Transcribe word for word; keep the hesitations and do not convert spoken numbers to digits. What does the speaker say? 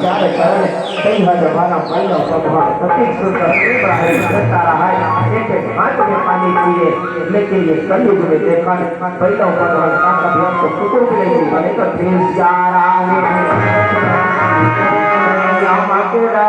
प्यारे कारण कई ह जमाना पहिला भगवान सतीश सुंदर प्रेम रहे, करता रहा है, एक एक हाथ में पानी पिए, लेकिन ये कलयुग में देखा, पहिला भगवान का कभी हमको कुकुर भी नहीं मिला, नहीं तो प्रेम प्यारा है। राम तेरा